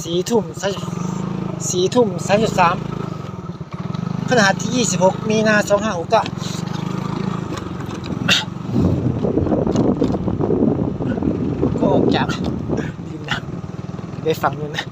ສີ່ທຸ່ມ ສີ່ທຸ່ມສາມສິບສາມ ພະຫັດທີຊາວຫົກ ມີນາ ສອງຫ້າຫົກເກົ້າ ກໍອອກຈາກ ໄປຝັ່ງນັ້ນນະ.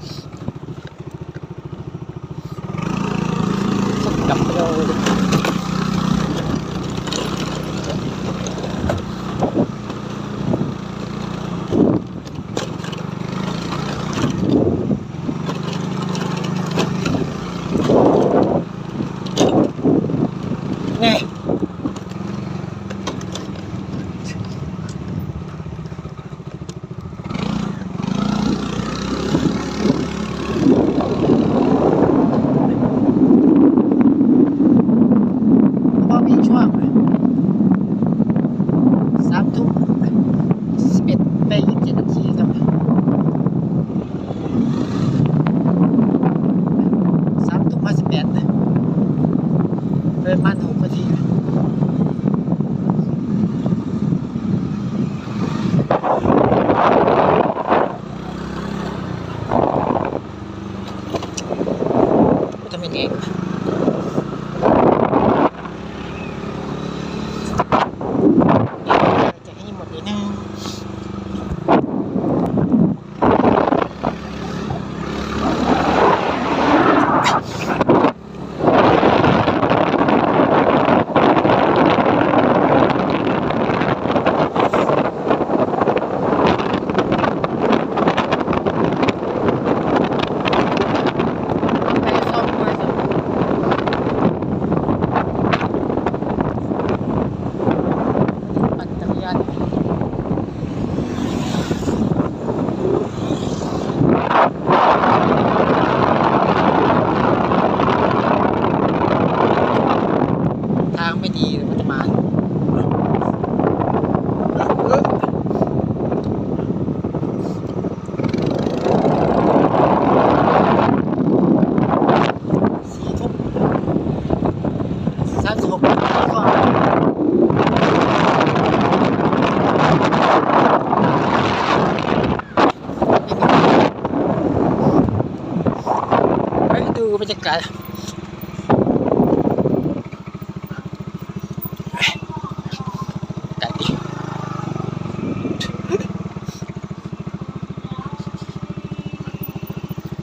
ບໍ່ມີຊ່ວງ ສາມທຸ່ມສິບເອັດ ໄປຊາວເຈັດນາທີຄັບ ສາມທຸ່ມຫ້າສິບແປດ ໄປປະມານຫົກນາທີ. ໂອ້ ທຳໄມແນງ ຈະໃຫ້ໝົດເລີຍນະ. ທາງໄມ່ດີ ມັນຈະມາ ສີ່ທຸ່ມສາມສິບຫົກ ໄປດູບັນຍາກາດ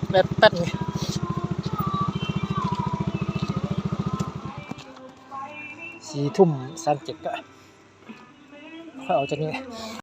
ແປັບໆ ນີ້ ສີ່ທຸ່ມສາມສິບເຈັດ ກໍຄ່ອຍອອກຈາກນີ້.